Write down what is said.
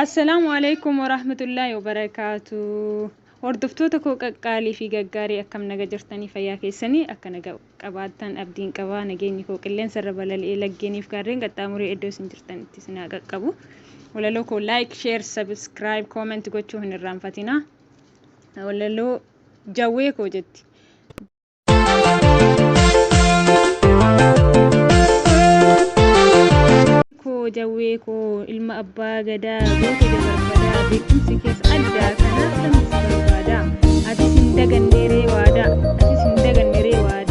Assalaamu Aleykum Warahmatullaahi Wabarakaatu. Hordoftoota koo qaqqaalii fi gaggaarii akkam naga jirtanii fayyaa keessanii akka naga qabaattan abdiin qaba nageenyi koo qilleensa irra balali'ee laggeeniif gaarreen qaxxaamuree iddoo isin jirtanitti isin haa qaqqabu. Walaloo koo like, share, subscribe, comment gochuu hin irraanfatina. Walaloo jawwee koo jetti. Koo jawwee koo ilma abbaa gadaa goota ija barbadaa beekumsi kees addaa kanaaf sabni si barbaada atis hin daganneeree waadaa atis hin daganneeree waadaa.